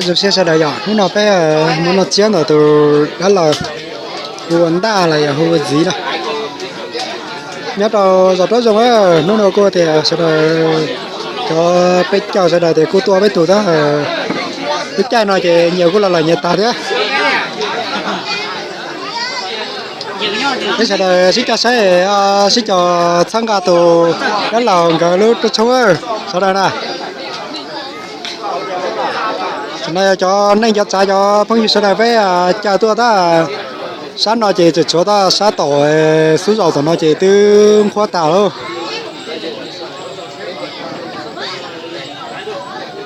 Zoo siab sawv daws yom, hnub no peb mus noj tsiab ntawm tus dab laug hu ua Ntaj los yog hu ua Ntxiv na. Nyob rau zos Rab Zoo, hnub no kuj tias sawv daws cov peb caug sawv daws tias kuj tuaj peb tug tab, lub caij no ces nyias kuj los lawm nyias tag thiab. Peb sawv daws sib cog saib, sib cog txhawb nqa tus dab laug nkawd lub rooj tshoob sawv daws na. Tam no yog cov neej cov tsav cov phooj ywg sawv daws peb caw tuaj tab, sab no ces tseem tshuav tab, sab tom xub zaum tom no ces twb nqhuab tas lawm.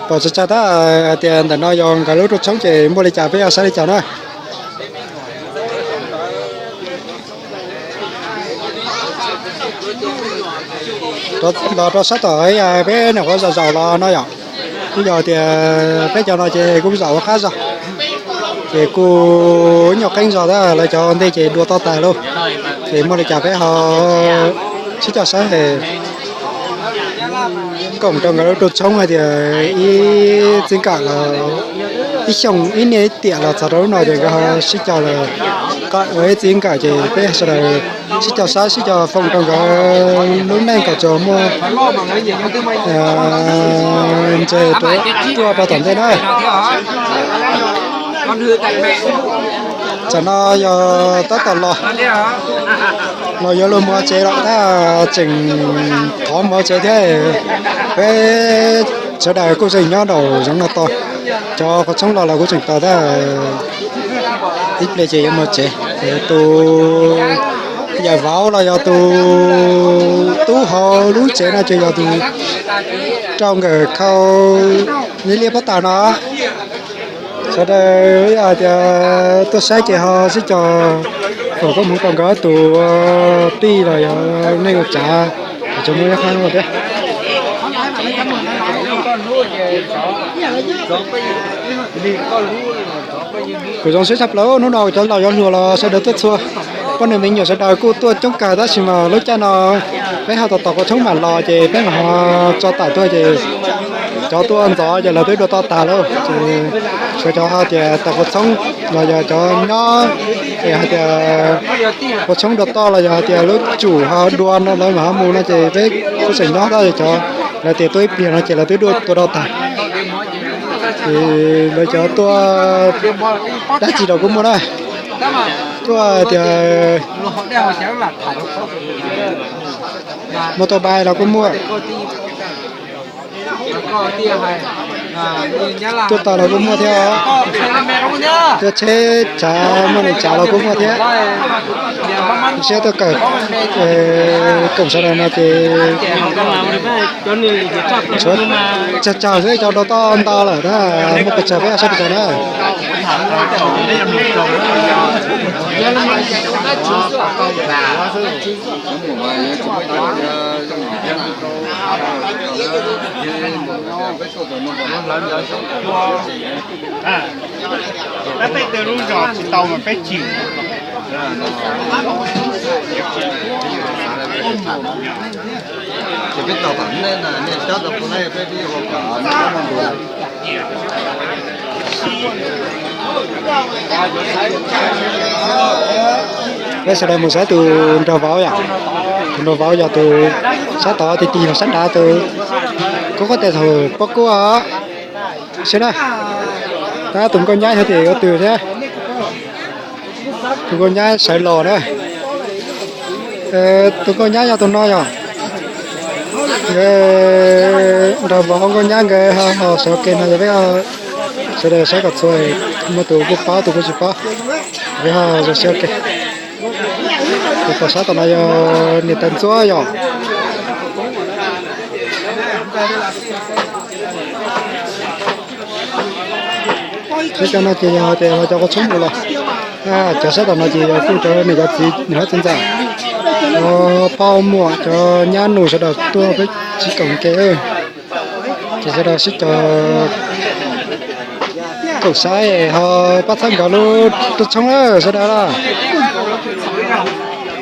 Pom tsis tsawg tab, hais tias ntawm no yog nkawd lub rooj tshoob ces muaj li cas peb yuav saib li cas na. Los rau sab tom peb nyuam qhuav zaum zaum los no yom, twb yog tias peb cov no ces kuj zaum ua qab zog, ces kuj nyuaj qeeb zog tab, lawv cov ntej ces dua toj tas lauj. Ces muaj li cas peb ho sib cog saib, koom rau nkawd lub rooj tshoob hais tias ib txij nkawm los ib xyoos ib niaj ib tiam los txog rau lub no ces nkawd ho sib cog los kom ua ib txij nkawm ces peb sawv daws sib cog saib sib cog foom rau nkawd lub neej kom tsuas muaj ntses tuaj rau tom ntej na. Tam no yog tab tom los, los yuav luag mus tsev lawm tab, tseem thov mus tsev thiab. Peb sawv daws kuj tseem nyob nraum zoov no tos, cov qhov tshoob los los kuj tseem tos tab, ib pliag ces yuav mus tsev. Tus yawm vauv los yog tus tub hauv lub tsev no ces yog tus rau nkawm khau liab liab pob tag no. Sawv daws yog hais tias tuaj saib ces ho sib cog foom koob hmoov rau nkawd tus tij los yog neej ua tsav, tsis muaj ib qho thiab. Kuv zoo siab tshaj plaws hnub no cov laus cov hluas los sawv daws tuaj txhua, poj niam me nyuam sawv daws kuj tuaj coob kawg tab sis mas lub caij no peb ho tos tos qhov tshoob mam los ces peb mam ho tso tawm tuaj ces cov tuaj ntxov ces lawv twb dua toj tas lawm ces tshuav cov hais tias tos qhov tshoob los yog cov nyob es hais tias qhov tshoob dua toj los yog hais tias lub tsum ho dua no lawv mam ho mus no ces peb kuj tseem nyob tab, cov lawv tias tuaj ib pliag no ces lawv twb dua tua dua tag. Ces lawv cov tuaj dab tsi los kuj muaj na, tuaj tias motor bike los kuj muaj, tuaj tas los kuj muaj thiab, tuaj tsheb tsav muaj neeg tsav los kuj muaj thiab. Siab tuaj kawm, koom sawv daws no ces tsawg tsawg xwb, cov rau toj ntau lawm na, muaj pes tsawg peb saib pes tsawg na. Peb tej lub zos tsis tau mas peb chim. Ces peb tau tom nej na, nej cov tau pub na, peb pib ua kom nej ua ntu. Peb sawv daws mus saib tus nraug vauv yom. Tus nraug vauv yog tus sab tod ti ti los sab nrad tus, kuv qhov tias thaum poj kuj siab na. Tab tus nkauj nyab yog tim ua twg thiab? Tus nkauj nyab sawv los na. Tus nkauj nyab yog tus no yog nkawd nraug vauv nkauj nyab nkawd ho sawv kev no yog peb sawv daws saib kom txhua, muaj tus kuj paub tus kuj tsis paub, peb ho zoo siab ua ke. Tus tom sab tom no yog niam tais ntxuab yom. Sab cov no ces yog tias los cov qhov tshoob mus los, cov sab tom no ces yog kuj cov niam cov txiv niam hlob txiv ntxawm, cov poj muam cov nyab nus sawv daws tuaj peb tsis koom ke. Ces sawv daws sib cog koom saib ho pab txhawb nkawd lub rooj tshoob na sawv daws na.